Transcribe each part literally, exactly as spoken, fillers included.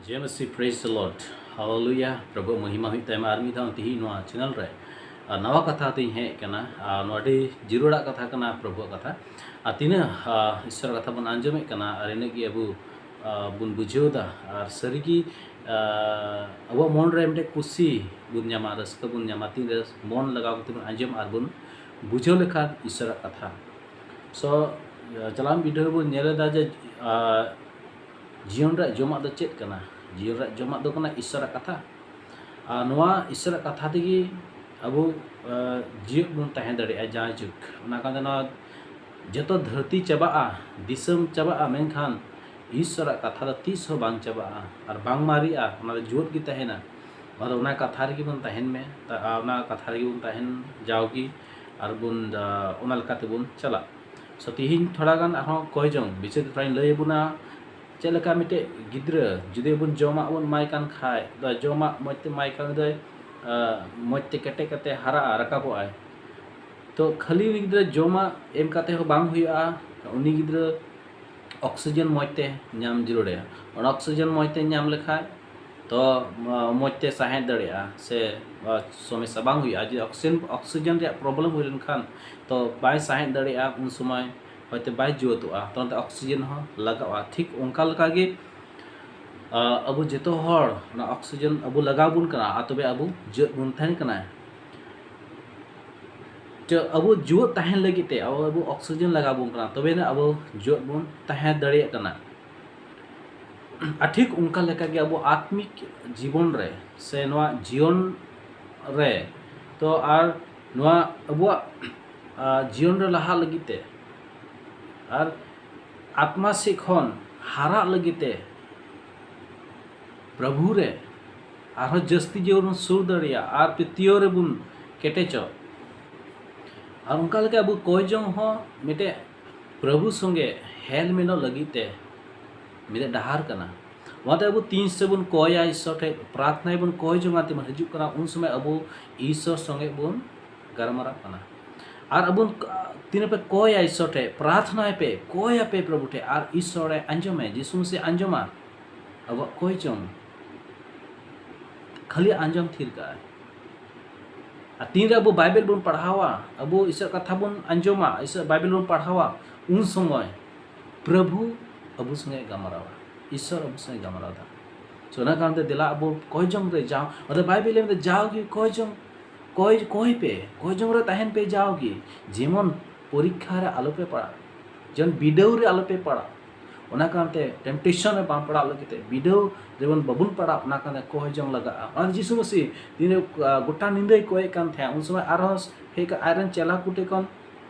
ᱡᱮ ᱢᱟᱹᱥᱤ, praise the Lord, hallelujah᱾ ᱯᱨᱚᱵᱷᱩ ᱢᱚᱦᱤᱢᱟ ᱦᱩᱭᱩᱜ ᱛᱟᱭᱢᱟ᱾ ᱟᱨ ᱢᱤᱫ ᱫᱷᱟᱣ ᱛᱮᱦᱤᱧ ᱱᱚᱣᱟ ᱪᱮᱱᱮᱞ ᱨᱮ ᱟᱨ ᱱᱟᱣᱟ ᱠᱟᱛᱷᱟ ᱛᱤᱧ ᱦᱮᱡ ᱟᱠᱟᱱᱟ᱾ ᱟᱨ ᱱᱚᱣᱟ ᱟᱹᱰᱤ ᱡᱤᱨᱟᱹᱲᱟᱜ ᱠᱟᱛᱷᱟ ᱠᱟᱱᱟ, ᱯᱨᱚᱵᱷᱩᱣᱟᱜ ᱠᱟᱛᱷᱟ᱾ ᱟᱨ ᱛᱤᱱᱟᱹᱜ ᱟᱨ ᱤᱥᱚᱨᱟᱜ ᱠᱟᱛᱷᱟ ᱵᱚᱱ ᱟᱸᱡᱚᱢᱮᱫ ᱠᱟᱱᱟ, ᱟᱨ ᱤᱱᱟᱹᱜ ᱜᱮ ᱟᱵᱚ ᱟᱨ ᱵᱚᱱ ᱵᱩᱡᱷᱟᱹᱣ ᱮᱫᱟ᱾ ᱟᱨ ᱥᱟᱹᱨᱤᱜᱮ ᱟᱨ ᱟᱵᱚᱣᱟᱜ ᱢᱚᱱ ᱨᱮ ᱢᱤᱫᱴᱮᱡ ᱠᱩᱥᱤ ᱵᱚᱱ ᱧᱟᱢᱟ, ᱨᱟᱹᱥᱠᱟᱹ ᱵᱚᱱ ᱧᱟᱢᱟ, ᱛᱤᱱᱨᱮ ᱢᱚᱱ ᱞᱟᱜᱟᱣ ᱠᱟᱛᱮ ᱵᱚᱱ ᱟᱸᱡᱚᱢ ᱟᱨ ᱵᱚᱱ ᱵᱩᱡᱷᱟᱹᱣ ᱞᱮᱠᱷᱟᱱ ᱤᱥᱚᱨᱟᱜ ᱠᱟᱛᱷᱟ᱾ So, ᱪᱟᱞᱟᱣᱮᱱ ᱵᱤᱰᱟᱹᱣ ᱨᱮᱵᱚᱱ ᱧᱮᱞ ᱮᱫᱟ ᱡᱮ ᱟᱨ ᱡᱤᱭᱚᱱ ᱨᱮᱭᱟᱜ ᱡᱚᱢᱟᱜ ᱫᱚ ᱪᱮᱫ ᱠᱟᱱᱟ? ᱡᱤᱭᱚᱱ ᱨᱮᱭᱟᱜ ᱡᱚᱢᱟᱜ ᱫᱚ ᱠᱟᱱᱟ ᱤᱥᱚᱨᱟᱜ ᱠᱟᱛᱷᱟ᱾ ᱟᱨ ᱱᱚᱣᱟ ᱤᱥᱚᱨᱟᱜ ᱠᱟᱛᱷᱟ ᱛᱮᱜᱮ ᱟᱵᱚ ᱟᱨ ᱡᱤᱭᱚᱱ ᱵᱚᱱ ᱛᱟᱦᱮᱸ ᱫᱟᱲᱮᱭᱟᱜᱼᱟ ᱡᱟᱭᱡᱩᱜᱽ᱾ ᱚᱱᱟ ᱠᱟᱱ ᱱᱚᱣᱟ ᱡᱚᱛᱚ ᱫᱷᱟᱹᱨᱛᱤ ᱪᱟᱵᱟᱜᱼᱟ, ᱫᱤᱥᱚᱢ ᱪᱟᱵᱟᱜᱼᱟ, ᱢᱮᱱᱠᱷᱟᱱ ᱤᱥᱚᱨᱟᱜ ᱠᱟᱛᱷᱟ ᱫᱚ ᱛᱤᱥ ᱦᱚᱸ ᱵᱟᱝ ᱪᱟᱵᱟᱜᱼᱟ ᱟᱨ ᱵᱟᱝ ᱢᱟᱨᱮᱜᱼᱟ, ᱚᱱᱟ ᱫᱚ ᱡᱩᱣᱟᱹᱫ ᱜᱮ ᱛᱟᱦᱮᱱᱟ᱾ ᱟᱫᱚ ᱚᱱᱟ ᱠᱟᱛᱷᱟ ᱨᱮᱜᱮ ᱵᱚᱱ ᱛᱟᱦᱮᱱ ᱢᱮ, ᱛᱟ-, ᱟᱨ ᱚᱱᱟ ᱠᱟᱛᱷᱟ ᱨᱮᱜᱮ ᱵᱚᱱ ᱛᱟᱦᱮᱱ ᱡᱟᱣᱜᱮ, ᱟᱨ ᱵᱚᱱ, ᱟᱨ ᱚᱱᱟ ᱞᱮᱠᱟ ᱛᱮᱵᱚᱱ ᱪᱟᱞᱟᱜ᱾ So, ᱛᱮᱦᱮᱧ ᱛᱷᱚᱲᱟ ᱜᱟᱱ ᱟᱨᱦᱚᱸ ᱠᱚᱭ ᱡᱚᱝ ᱵᱤᱥᱚᱭ ᱛᱮ ᱛᱷᱚᱲᱟᱧ ᱞᱟᱹᱭ ᱟᱵᱚᱱᱟ᱾ ᱪᱮᱫ ᱞᱮᱠᱟ ᱢᱤᱫᱴᱮᱡ ᱜᱤᱫᱽᱨᱟᱹ ᱡᱩᱫᱤ ᱵᱚᱱ ᱡᱚᱢᱟᱜ ᱵᱚᱱ ᱮᱢᱟᱭ ᱠᱟᱱ ᱠᱷᱟᱡ, ᱫᱚ ᱡᱚᱢᱟᱜ ᱢᱚᱡᱽ ᱛᱮ ᱮᱢᱟᱭ ᱠᱷᱟᱱ ᱫᱚᱭ, ᱟᱨ ᱢᱚᱡᱽ ᱛᱮ ᱠᱮᱴᱮᱡ ᱠᱟᱛᱮ ᱦᱟᱨᱟᱜᱼᱟ, ᱨᱟᱠᱟᱵᱚᱜᱼᱟᱭ᱾ ᱛᱚ, ᱠᱷᱟᱹᱞᱤ ᱩᱱᱤ ᱜᱤᱫᱽᱨᱟᱹ ᱡᱚᱢᱟᱜ ᱮᱢ ᱠᱟᱛᱮ ᱦᱚᱸ ᱵᱟᱝ ᱦᱩᱭᱩᱜᱼᱟ᱾ ᱩᱱᱤ ᱜᱤᱫᱽᱨᱟᱹ oxygen ᱢᱚᱡᱽ ᱛᱮ ᱧᱟᱢ ᱡᱟᱹᱨᱩᱲᱟᱭᱟ᱾ ᱚᱱᱟ oxygen ᱢᱚᱡᱽ ᱛᱮ ᱧᱟᱢ ᱞᱮᱠᱷᱟᱡ ᱛᱚ, ᱢᱚᱡᱽ ᱛᱮ ᱥᱟᱦᱮᱸᱫ ᱫᱟᱲᱮᱭᱟᱜᱼᱟ ᱥᱮ ᱥᱚᱢᱚᱥᱥᱟ ᱵᱟᱝ ᱦᱩᱭᱩᱜᱼᱟ᱾ ᱡᱩᱫᱤ oxygen, oxygen ᱨᱮᱭᱟᱜ problem ᱦᱩᱭ ᱞᱮᱱᱠᱷᱟᱱ ᱛᱚ ᱵᱟᱭ ᱥᱟᱦᱮᱸᱫ ᱫᱟᱲᱮᱭᱟᱜᱼᱟ, ᱩᱱ ᱥᱚᱢᱚᱭ ᱦᱚᱭᱛᱳ ᱵᱟᱭ ᱡᱩᱣᱟᱹᱛᱚᱜᱼᱟ, ᱛᱚ ᱚᱱᱟᱛᱮ oxygen ᱦᱚᱸ ᱞᱟᱜᱟᱜᱼᱟ᱾ ᱴᱷᱤᱠ ᱚᱱᱠᱟ ᱞᱮᱠᱟᱜᱮ ᱟᱵᱚ ᱡᱚᱛᱚ ᱦᱚᱲ ᱚᱱᱟ oxygen ᱟᱵᱚ ᱞᱟᱜᱟᱣ ᱵᱚᱱ ᱠᱟᱱᱟ, ᱟᱨ ᱛᱚᱵᱮ ᱟᱵᱚ ᱡᱤᱣᱮᱫ ᱵᱚᱱ ᱛᱟᱦᱮᱱ ᱠᱟᱱᱟ᱾ ᱛᱚ ᱟᱵᱚ ᱡᱤᱣᱮᱫ ᱛᱟᱦᱮᱱ ᱞᱟᱹᱜᱤᱫ ᱛᱮ ᱟᱵᱚ, ᱟᱵᱚ oxygen ᱞᱟᱜᱟᱣ ᱵᱚᱱ ᱠᱟᱱᱟ, ᱛᱚᱵᱮ ᱟᱱᱟᱜ ᱟᱵᱚ ᱡᱤᱣᱮᱫ ᱵᱚᱱ ᱛᱟᱦᱮᱸ ᱫᱟᱲᱮᱭᱟᱜ ᱠᱟᱱᱟ᱾ ᱟᱨ ᱴᱷᱤᱠ ᱚᱱᱠᱟ ᱞᱮᱠᱟᱜᱮ ᱟᱵᱚ ᱟᱛᱢᱤᱠ ᱡᱤᱵᱚᱱ ᱨᱮ ᱥᱮ ᱱᱚᱣᱟ ᱡᱤᱭᱚᱱ ᱨᱮ, ᱛᱚ ᱟᱨ ᱱᱚᱣᱟ ᱟᱵᱚᱣᱟᱜ, ᱟᱨ ᱡᱤᱭᱚᱱ ᱨᱮ ᱞᱟᱦᱟᱜ ᱞᱟᱹᱜᱤᱫ ᱛᱮ ᱟᱨ ᱟᱛᱢᱟ ᱥᱮᱫ ᱠᱷᱚᱱ ᱦᱟᱨᱟᱜ ᱞᱟᱹᱜᱤᱫ ᱛᱮ ᱯᱨᱚᱵᱷᱩ ᱨᱮ ᱟᱨᱦᱚᱸ ᱡᱟᱹᱥᱛᱤ ᱡᱮ ᱵᱚᱱ ᱥᱩᱨ ᱫᱟᱲᱮᱭᱟᱜ ᱟᱨ ᱯᱟᱹᱛᱭᱟᱹᱣ ᱨᱮᱵᱚᱱ ᱠᱮᱴᱮᱡᱚᱜ᱾ ᱟᱨ ᱚᱱᱠᱟ ᱞᱮᱠᱟ ᱟᱵᱚ ᱠᱚᱭ ᱡᱚᱝ ᱦᱚᱸ ᱢᱤᱫᱴᱮᱡ ᱯᱨᱚᱵᱷᱩ ᱥᱚᱸᱜᱮ ᱦᱮᱞ ᱢᱤᱞᱚᱜ ᱞᱟᱹᱜᱤᱫ ᱛᱮ ᱢᱤᱫᱴᱮᱡ ᱰᱟᱦᱟᱨ ᱠᱟᱱᱟ᱾ ᱚᱱᱟᱛᱮ ᱟᱵᱚ ᱛᱤᱱ ᱥᱮ ᱵᱚᱱ ᱠᱚᱭᱟ ᱤᱥᱥᱚᱨ ᱴᱷᱮᱡ, ᱯᱨᱟᱨᱛᱷᱱᱟᱭ ᱵᱚᱱ ᱠᱚᱭ ᱡᱚᱝᱟ ᱛᱮᱵᱚᱱ ᱦᱤᱡᱩᱜ ᱠᱟᱱᱟ, ᱩᱱ ᱥᱚᱢᱚᱭ ᱟᱵᱚ ᱤᱥᱥᱚᱨ ᱥᱚᱸᱜᱮ ᱵᱚᱱ ᱜᱟᱞᱢᱟᱨᱟᱜ ᱠᱟᱱᱟ᱾ ᱟᱨ ᱟᱵᱚ ᱛᱤᱱᱟᱹᱜ ᱯᱮ ᱠᱚᱭᱟ ᱤᱥᱥᱚᱨ ᱴᱷᱮᱡ, ᱯᱨᱟᱨᱛᱷᱱᱟᱭ ᱯᱮ, ᱠᱚᱭᱟᱯᱮ ᱯᱨᱚᱵᱷᱩ ᱴᱷᱮᱡ, ᱟᱨ ᱤᱥᱥᱚᱨᱮ ᱟᱸᱡᱚᱢᱟᱭ, ᱡᱤᱥᱩ ᱢᱟᱥᱤ ᱟᱸᱡᱚᱢᱟ᱾ ᱟᱵᱚᱣᱟᱜ ᱠᱚᱭ ᱡᱚᱝ ᱠᱷᱟᱹᱞᱤ ᱟᱸᱡᱚᱢ ᱛᱷᱤᱨ ᱠᱟᱜᱼᱟᱭ᱾ ᱟᱨ ᱛᱤᱱᱨᱮ ᱟᱵᱚ ᱵᱟᱭᱵᱮᱞ ᱵᱚᱱ ᱯᱟᱲᱦᱟᱣᱟ, ᱟᱵᱚ ᱤᱥᱚᱨ ᱠᱟᱛᱷᱟ ᱵᱚᱱ ᱟᱸᱡᱚᱢᱟ, ᱤᱥᱚᱨ ᱵᱟᱭᱵᱮᱞ ᱵᱚᱱ ᱯᱟᱲᱦᱟᱣᱟ, ᱩᱱ ᱥᱚᱢᱚᱭ ᱯᱨᱚᱵᱷᱩ ᱟᱵᱚ ᱥᱚᱸᱜᱮ ᱜᱟᱞᱢᱟᱨᱟᱣᱟ, ᱤᱥᱚᱨ ᱟᱵᱚ ᱥᱚᱸᱜᱮ ᱜᱟᱞᱢᱟᱨᱟᱣ ᱫᱟ᱾ So ᱚᱱᱟ ᱠᱟᱨᱚᱱ ᱛᱮ ᱫᱮᱞᱟ ᱟᱵᱚ ᱠᱚᱭ ᱡᱚᱝ ᱨᱮ ᱡᱟᱣ, ᱚᱱᱟ ᱵᱟᱭᱵᱮᱞ ᱢᱮᱱᱫᱟ ᱡᱟᱣᱜᱮ ᱠᱚᱭ ᱡᱚᱝ, ᱠᱚᱭ, ᱠᱚᱭ ᱯᱮ, ᱠᱚᱭ ᱡᱚᱝ ᱨᱮ ᱛᱟᱦᱮᱱ ᱯᱮ ᱡᱟᱣᱜᱮ, ᱡᱮᱢᱚᱱ ᱯᱚᱨᱤᱠᱠᱷᱟ ᱨᱮ ᱟᱞᱚᱯᱮ ᱯᱟᱲᱟᱜ, ᱡᱮᱢᱚᱱ ᱵᱤᱰᱟᱹᱣ ᱨᱮ ᱟᱞᱚᱯᱮ ᱯᱟᱲᱟᱜ᱾ ᱚᱱᱟ ᱠᱟᱨᱚᱱ ᱛᱮ temptation ᱨᱮ ᱵᱟᱝ ᱯᱟᱲᱟᱜ ᱞᱟᱹᱜᱤᱫ ᱛᱮ, ᱵᱤᱰᱟᱹᱣ ᱡᱮᱢᱚᱱ ᱵᱟᱵᱚᱱ ᱯᱟᱲᱟᱜ, ᱚᱱᱟ ᱠᱟᱨᱚᱱ ᱛᱮ ᱠᱚᱭ ᱡᱚᱝ ᱞᱟᱜᱟᱜᱼᱟ᱾ ᱚᱱᱟ ᱡᱤᱥᱩ ᱢᱟᱹᱥᱤ ᱛᱤᱱ, ᱟ, ᱜᱚᱴᱟ ᱧᱤᱫᱟᱹᱭ ᱠᱚᱭᱮᱫ ᱠᱟᱱ ᱛᱟᱦᱮᱸᱫ, ᱩᱱ ᱥᱚᱢᱚᱭ ᱟᱨᱦᱚᱸ ᱦᱮᱡ ᱠᱟ-, ᱟᱡᱨᱮᱱ ᱪᱮᱞᱟ ᱠᱚ ᱴᱷᱮᱱ ᱠᱷᱚᱱ,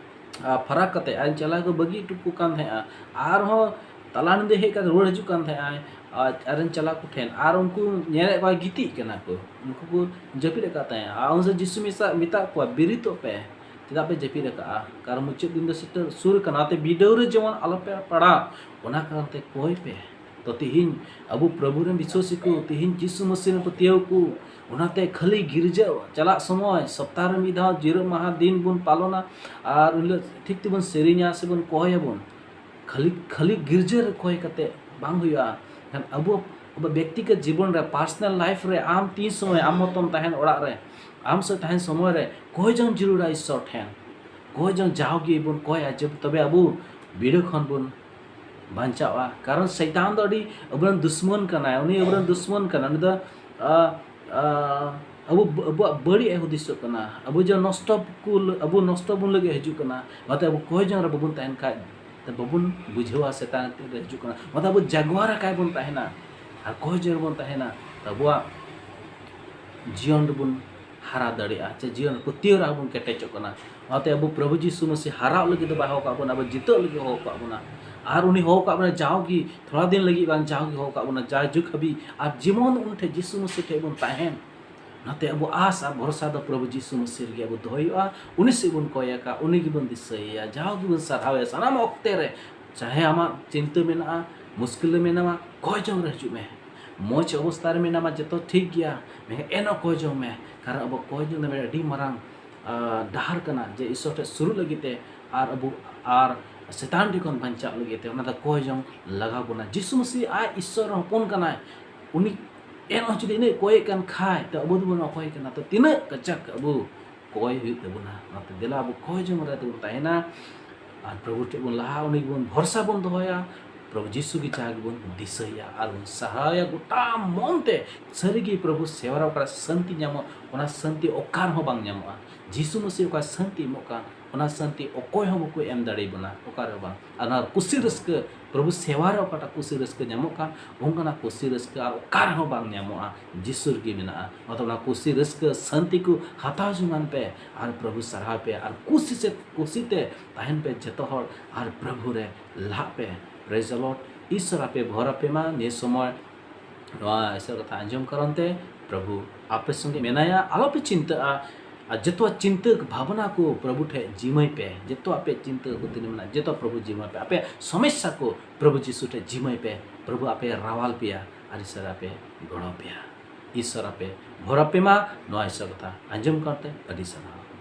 ᱟ, ᱯᱷᱟᱨᱟᱠ ᱠᱟᱛᱮ ᱟᱡᱨᱮᱱ ᱪᱮᱞᱟ ᱠᱚ ᱵᱟᱹᱜᱤ ᱦᱚᱴᱚ ᱠᱚ ᱠᱟᱱ ᱛᱟᱦᱮᱸᱫᱼᱟ᱾ ᱟᱨᱦᱚᱸ ᱛᱟᱞᱟ ᱧᱤᱫᱟᱹ ᱦᱮᱡ ᱠᱟᱛᱮ ᱨᱩᱣᱟᱹᱲ ᱦᱤᱡᱩᱜ ᱠᱟᱱ ᱛᱟᱦᱮᱸᱫ ᱟᱡ, ᱟᱡᱨᱮᱱ ᱪᱮᱞᱟ ᱠᱚ ᱴᱷᱮᱱ, ᱟᱨ ᱩᱱᱠᱩ ᱧᱮᱞᱮᱫ ᱠᱚᱣᱟ ᱜᱤᱛᱤᱡ ᱠᱟᱱᱟ ᱠᱚ, ᱩᱱᱠᱩ ᱠᱚ ᱡᱟᱹᱯᱤᱫ ᱟᱠᱟᱫ ᱛᱟᱦᱮᱸᱫ᱾ ᱟᱨ ᱩᱱ ᱥᱚᱢᱚᱭ ᱡᱤᱥᱩ ᱢᱮᱥᱟ ᱢᱮᱛᱟᱜ ᱠᱚᱣᱟ, "ᱵᱮᱨᱮᱫᱚᱜ ᱯᱮ, ᱪᱮᱫᱟᱜ ᱯᱮ ᱡᱟᱹᱯᱤᱫ ᱟᱠᱟᱫᱼᱟ? ᱠᱟᱨᱚᱱ ᱢᱩᱪᱟᱹᱫ ᱫᱤᱱ ᱫᱚ ᱥᱮᱴᱮᱨ ᱥᱩᱨ ᱟᱠᱟᱱᱟ, ᱚᱱᱟᱛᱮ ᱵᱤᱰᱟᱹᱣ ᱨᱮ ᱡᱮᱢᱚᱱ ᱟᱞᱚᱯᱮ ᱯᱟᱲᱟᱜ, ᱚᱱᱟ ᱠᱟᱨᱚᱱ ᱛᱮ ᱠᱚᱭ ᱯᱮ᱾" ᱛᱚ ᱛᱤᱦᱤᱧ ᱟᱵᱚ ᱯᱨᱚᱵᱷᱩ ᱨᱮᱱ ᱵᱤᱥᱣᱟᱥᱤ ᱠᱚ, ᱛᱤᱦᱤᱧ ᱡᱤᱥᱩ ᱢᱟᱹᱥᱤ ᱨᱮᱱ ᱯᱟᱹᱛᱭᱟᱹᱣ ᱠᱚ, ᱚᱱᱟᱛᱮ ᱠᱷᱟᱹᱞᱤ ᱜᱤᱨᱡᱟᱹ ᱪᱟᱞᱟᱜ ᱥᱚᱢᱚᱭ ᱥᱚᱯᱛᱟᱦᱚ ᱨᱮ ᱢᱤᱫ ᱫᱷᱟᱣ ᱡᱤᱨᱟᱹᱜ ᱢᱟᱦᱟ ᱫᱤᱱ ᱵᱚᱱ ᱯᱟᱞᱚᱱᱟ, ᱟᱨ ᱩᱱ ᱦᱤᱞᱳᱜ ᱴᱷᱤᱠ ᱛᱮᱵᱚᱱ ᱥᱮᱨᱮᱧᱟ ᱥᱮᱵᱚᱱ ᱠᱚᱭ ᱟᱵᱚᱱ᱾ ᱠᱷᱟᱹᱞᱤ, ᱠᱷᱟᱹᱞᱤ ᱜᱤᱨᱡᱟᱹ ᱨᱮ ᱠᱚᱭ ᱠᱟᱛᱮ ᱵᱟᱝ ᱦᱩᱭᱩᱜᱼᱟ᱾ ᱠᱷᱟᱱ ᱟᱵᱚ, ᱟᱵᱚ ᱵᱮᱠᱛᱤᱜᱚᱛ ᱡᱤᱵᱚᱱ ᱨᱮ, personal life ᱨᱮ ᱟᱢ ᱛᱤᱱ ᱥᱚᱢᱚᱭ ᱟᱢ ᱢᱚᱛᱚᱢ ᱛᱟᱦᱮᱱ ᱚᱲᱟᱜ ᱨᱮ, ᱟᱢ ᱥᱮ ᱛᱟᱦᱮᱱ ᱥᱚᱢᱚᱭ ᱨᱮ ᱠᱚᱭ ᱡᱚᱝ ᱡᱟᱹᱨᱩᱲᱟ ᱤᱥᱥᱚᱨ ᱴᱷᱮᱱ᱾ ᱠᱚᱭ ᱡᱚᱝ ᱡᱟᱣᱜᱮ ᱵᱚᱱ ᱠᱚᱭᱟ, ᱡᱮ ᱛᱚᱵᱮ ᱟᱵᱚ ᱵᱤᱰᱟᱹᱣ ᱠᱷᱚᱱ ᱵᱚᱱ ᱵᱟᱧᱪᱟᱣᱟ᱾ ᱠᱟᱨᱚᱱ ᱥᱟᱭᱛᱟᱱ ᱫᱚ ᱟᱹᱰᱤ ᱟᱵᱚᱨᱮᱱ ᱫᱩᱥᱢᱚᱱ ᱠᱟᱱᱟᱭ, ᱩᱱᱤ ᱟᱵᱚᱨᱮᱱ ᱫᱩᱥᱢᱚᱱ ᱠᱟᱱᱟᱭ, ᱩᱱᱤ ᱫᱚ, ᱟ, ᱟ, ᱟᱵᱚ, ᱟᱵᱚᱣᱟᱜ ᱵᱟᱹᱲᱤᱡ ᱮ ᱦᱩᱫᱤᱥᱚᱜ ᱠᱟᱱᱟ, ᱟᱵᱚ ᱡᱮ ᱱᱚᱥᱴᱚ ᱠᱚ, ᱟᱵᱚ ᱱᱚᱥᱴᱚ ᱵᱚᱱ ᱞᱟᱹᱜᱤᱫ ᱦᱤᱡᱩᱜ ᱠᱟᱱᱟ᱾ ᱚᱱᱟᱛᱮ ᱟᱵᱚ ᱠᱚᱭ ᱡᱚᱝ ᱨᱮ ᱵᱟᱵᱚᱱ ᱛᱟᱦᱮᱱ ᱠᱷᱟᱡ, ᱛᱚ ᱵᱟᱵᱚᱱ ᱵᱩᱡᱷᱟᱹᱣᱟ ᱥᱟᱭᱛᱟᱱ ᱨᱮ ᱦᱤᱡᱩᱜ ᱠᱟᱱᱟ᱾ ᱚᱱᱟᱛᱮ ᱟᱵᱚ ᱡᱟᱜᱣᱟᱨ ᱟᱠᱟᱭ ᱵᱚᱱ ᱛᱟᱦᱮᱱᱟ ᱟᱨ ᱠᱚᱭ ᱡᱚᱝ ᱨᱮᱵᱚᱱ ᱛᱟᱦᱮᱱᱟ, ᱛᱚ ᱟᱵᱚᱣᱟᱜ ᱡᱤᱭᱚᱱ ᱨᱮᱵᱚᱱ ᱦᱟᱨᱟ ᱫᱟᱲᱮᱭᱟᱜᱼᱟ, ᱪᱮ ᱡᱤᱭᱚᱱ ᱯᱟᱹᱛᱭᱟᱹᱣ ᱨᱮ ᱟᱵᱚ ᱵᱚᱱ ᱠᱮᱴᱮᱡᱚᱜ ᱠᱟᱱᱟ᱾ ᱚᱱᱟᱛᱮ ᱟᱵᱚ ᱯᱨᱚᱵᱷᱩ ᱡᱤᱥᱩ ᱢᱟᱹᱥᱤ ᱦᱟᱨᱟᱜ ᱞᱟᱹᱜᱤᱫ ᱫᱚ ᱵᱟᱭ ᱦᱚᱦᱚ ᱠᱟᱜ ᱵᱚᱱᱟ, ᱟᱵᱚ ᱡᱤᱛᱟᱹᱜ ᱞᱟᱹᱜᱤᱫ ᱦᱚᱦᱚ ᱠᱟᱜ ᱵᱚᱱᱟ᱾ ᱟᱨ ᱩᱱᱤ ᱦᱚᱦᱚ ᱠᱟᱜ ᱵᱚᱱᱟ ᱡᱟᱣᱜᱮ ᱛᱷᱚᱲᱟ ᱫᱤᱱ ᱞᱟᱹᱜᱤᱫ ᱵᱟᱝ, ᱡᱟᱣᱜᱮ ᱦᱚᱦᱚ ᱠᱟᱜ ᱵᱚᱱᱟ ᱡᱟᱭᱡᱩᱜᱽ ᱦᱟᱹᱵᱤᱡ᱾ ᱟᱨ ᱡᱮᱢᱚᱱ ᱩᱱᱤ ᱴᱷᱮᱱ, ᱡᱤᱥᱩ ᱢᱟᱹᱥᱤ ᱴᱷᱮᱱ ᱵᱚᱱ ᱛᱟᱦᱮᱱ, ᱚᱱᱟᱛᱮ ᱟᱵᱚ ᱟᱥ ᱟᱨ ᱵᱷᱚᱨᱥᱟ ᱫᱚ ᱯᱨᱚᱵᱷᱩ ᱡᱤᱥᱩ ᱢᱟᱹᱥᱤ ᱨᱮᱜᱮ ᱟᱵᱚ ᱫᱚᱦᱚᱭ ᱦᱩᱭᱩᱜᱼᱟ᱾ ᱩᱱᱤ ᱥᱮᱫ ᱵᱚᱱ ᱠᱚᱭ ᱟᱠᱟ, ᱩᱱᱤ ᱜᱮᱵᱚᱱ ᱫᱤᱥᱟᱹᱭᱮᱭᱟ, ᱡᱟᱣ ᱜᱮᱵᱚᱱ ᱥᱟᱨᱦᱟᱣᱮᱭᱟ ᱥᱟᱱᱟᱢ ᱚᱠᱛᱮ ᱨᱮ᱾ ᱪᱟᱦᱮ ᱟᱢᱟᱜ ᱪᱤᱱᱛᱟᱹ ᱢᱮᱱᱟᱜᱼᱟ, ᱢᱩᱥᱠᱤᱞ ᱨᱮ ᱢᱮᱱᱟᱢᱟ, ᱠᱚᱭ ᱡᱚᱝ ᱨᱮ ᱦᱤᱡᱩᱜ ᱢᱮ᱾ ᱢᱚᱡᱽ ᱚᱵᱚᱥᱛᱟ ᱨᱮ ᱢᱮᱱᱟᱢᱟ, ᱡᱚᱛᱚ ᱴᱷᱤᱠ ᱜᱮᱭᱟ, ᱢᱮᱱᱠᱷᱟᱱ ᱮᱱᱦᱚᱸ ᱠᱚᱭ ᱡᱚᱝ ᱢᱮ, ᱠᱟᱨᱚᱱ ᱟᱵᱚ ᱠᱚᱭ ᱡᱚᱝ ᱫᱚ ᱢᱤᱫᱴᱮᱱ ᱟᱹᱰᱤ ᱢᱟᱨᱟᱝ, ᱟ, ᱰᱟᱦᱟᱨ ᱠᱟᱱᱟ ᱡᱮ ᱤᱥᱥᱚᱨ ᱴᱷᱮᱱ ᱥᱩᱨᱩᱜ ᱞᱟᱹᱜᱤᱫ ᱛᱮ᱾ ᱟᱨ ᱟᱵᱚ, ᱟᱨ ᱥᱮᱛᱟᱱ ᱴᱷᱮᱱ ᱠᱷᱚᱱ ᱵᱟᱧᱪᱟᱜ ᱞᱟᱹᱜᱤᱫ ᱛᱮ ᱚᱱᱟ ᱫᱚ ᱠᱚᱭ ᱡᱚᱝ ᱞᱟᱜᱟᱣ ᱵᱚᱱᱟ᱾ ᱡᱤᱥᱩ ᱢᱟᱹᱥᱤ ᱟᱡ ᱤᱥᱥᱚᱨ ᱦᱚᱯᱚᱱ ᱠᱟᱱᱟᱭ, ᱩᱱᱤ ᱮᱱᱦᱚᱸ ᱡᱩᱫᱤ ᱤᱱᱟᱹᱜ ᱠᱚᱭᱮᱫ ᱠᱟᱱ ᱠᱷᱟᱡ, ᱛᱚ ᱟᱵᱚ ᱫᱚᱵᱚᱱ ᱚᱠᱚᱭ ᱠᱟᱱᱟ? ᱛᱚ ᱛᱤᱱᱟᱹᱜ ᱠᱟᱡᱟᱠ ᱟᱵᱚ ᱠᱚᱭ ᱦᱩᱭᱩᱜ ᱛᱟᱵᱚᱱᱟ᱾ ᱚᱱᱟᱛᱮ ᱫᱮᱞᱟ ᱟᱵᱚ ᱠᱚᱭ ᱡᱚᱝ ᱨᱮ ᱛᱮᱵᱚᱱ ᱛᱟᱦᱮᱱᱟ ᱟᱨ ᱯᱨᱚᱵᱷᱩ ᱴᱷᱮᱱ ᱵᱚᱱ ᱞᱟᱦᱟᱜᱼᱟ, ᱩᱱᱤ ᱜᱮᱵᱚᱱ ᱵᱷᱚᱨᱥᱟ ᱵᱚᱱ ᱫᱚᱦᱚᱭᱟ᱾ ᱯᱨᱚᱵᱷᱩ ᱡᱤᱥᱩ ᱜᱮ ᱡᱟᱦᱟᱸ ᱜᱮᱵᱚᱱ ᱫᱤᱥᱟᱹᱭᱟ ᱟᱨ ᱵᱚᱱ ᱥᱟᱨᱦᱟᱣᱮᱭᱟ ᱜᱚᱴᱟ ᱢᱚᱱ ᱛᱮ᱾ ᱥᱟᱹᱨᱤᱜᱮ ᱯᱨᱚᱵᱷᱩ ᱥᱮᱣᱟ ᱨᱮ ᱚᱠᱟᱨᱮ ᱥᱟᱹᱱᱛᱤ ᱧᱟᱢᱚᱜ, ᱚᱱᱟ ᱥᱟᱹᱱᱛᱤ ᱚᱠᱟ ᱨᱮᱦᱚᱸ ᱵᱟᱝ ᱧᱟᱢᱚᱜᱼᱟ᱾ ᱡᱤᱥᱩ ᱢᱟᱹᱥᱤ ᱚᱠᱟ ᱥᱟᱹᱱᱛᱤ ᱮᱢᱚᱜ ᱠᱟᱱ, ᱚᱱᱟ ᱥᱟᱹᱱᱛᱤ ᱚᱠᱚᱭ ᱦᱚᱸ ᱵᱟᱠᱚ ᱮᱢ ᱫᱟᱲᱮ ᱵᱚᱱᱟ ᱚᱠᱟ ᱨᱮᱦᱚᱸ ᱵᱟᱝ᱾ ᱟᱨ ᱚᱱᱟ ᱠᱩᱥᱤ ᱨᱟᱹᱥᱠᱟᱹ, ᱯᱨᱚᱵᱷᱩ ᱥᱮᱣᱟ ᱨᱮ ᱚᱠᱟᱴᱟᱜ ᱠᱩᱥᱤ ᱨᱟᱹᱥᱠᱟᱹ ᱧᱟᱢᱚᱜ ᱠᱟᱱ, ᱚᱱᱠᱟᱱᱟᱜ ᱠᱩᱥᱤ ᱨᱟᱹᱥᱠᱟᱹ ᱟᱨ ᱚᱠᱟ ᱨᱮᱦᱚᱸ ᱵᱟᱝ ᱧᱟᱢᱚᱜᱼᱟ, ᱡᱤᱥᱩ ᱨᱮᱜᱮ ᱢᱮᱱᱟᱜᱼᱟ᱾ ᱚᱱᱟᱛᱮ ᱚᱱᱟ ᱠᱩᱥᱤ ᱨᱟᱹᱥᱠᱟᱹ, ᱥᱟᱹᱱᱛᱤ ᱠᱚ ᱦᱟᱛᱟᱣ ᱡᱚᱝᱟᱱ ᱯᱮ ᱟᱨ ᱯᱨᱚᱵᱷᱩ ᱥᱟᱨᱦᱟᱣ ᱯᱮ ᱟᱨ ᱠᱩᱥᱤ ᱥᱮ ᱠᱩᱥᱤ ᱛᱮ ᱛᱟᱦᱮᱱ ᱯᱮ ᱡᱚᱛᱚ ᱦᱚᱲ ᱟᱨ ᱯᱨᱚᱵᱷᱩ ᱨᱮ ᱞᱟᱦᱟᱜ ᱯᱮ᱾ Praise the Lord᱾ ᱤᱥᱥᱚᱨ ᱟᱯᱮ ᱵᱷᱚᱨ ᱟᱯᱮ ᱢᱟ ᱱᱤᱭᱟᱹ ᱥᱚᱢᱚᱭ᱾ ᱱᱚᱣᱟ ᱤᱥᱥᱚᱨ ᱠᱟᱛᱷᱟ ᱟᱸᱡᱚᱢ ᱠᱟᱨᱚᱱ ᱛᱮ ᱯᱨᱚᱵᱷᱩ ᱟᱯᱮ ᱥᱚᱸᱜᱮ ᱢᱮᱱᱟᱭᱟ, ᱟᱞᱚᱯᱮ ᱪᱤᱱᱛᱟᱹᱜᱼᱟ᱾ ᱟᱨ ᱡᱚᱛᱚᱣᱟᱜ ᱪᱤᱱᱛᱟᱹ ᱵᱷᱟᱵᱽᱱᱟ ᱠᱚ ᱯᱨᱚᱵᱷᱩ ᱴᱷᱮᱱ ᱡᱤᱢᱟᱹᱭ ᱯᱮ᱾ ᱡᱚᱛᱚ ᱟᱯᱮ ᱪᱤᱱᱛᱟᱹ ᱠᱚ ᱛᱤᱱᱟᱹᱜ ᱢᱮᱱᱟᱜᱼᱟ, ᱡᱚᱛᱚ ᱯᱨᱚᱵᱷᱩ ᱡᱤᱢᱟᱹᱭ ᱯᱮ᱾ ᱟᱯᱮ ᱥᱚᱢᱚᱥᱥᱟ ᱠᱚ ᱯᱨᱚᱵᱷᱩ ᱡᱤᱥᱩ ᱴᱷᱮᱱ ᱡᱤᱢᱟᱹᱭ ᱯᱮ᱾ ᱯᱨᱚᱵᱷᱩ ᱟᱯᱮ ᱨᱟᱣᱟᱞ ᱯᱮᱭᱟ ᱟᱨ ᱤᱥᱥᱚᱨ ᱟᱯᱮ ᱜᱚᱲᱚ ᱯᱮᱭᱟ᱾ ᱤᱥᱥᱚᱨ ᱟᱯᱮ ᱵᱷᱚᱨ ᱟᱯᱮ ᱢᱟ᱾ ᱱᱚᱣᱟ ᱤᱥᱥᱚᱨ ᱠᱟᱛᱷᱟ ᱟᱸᱡᱚᱢ ᱠᱟᱨᱚᱱ ᱛᱮ ᱟᱹᱰᱤ ᱥᱟᱨᱦᱟᱣ᱾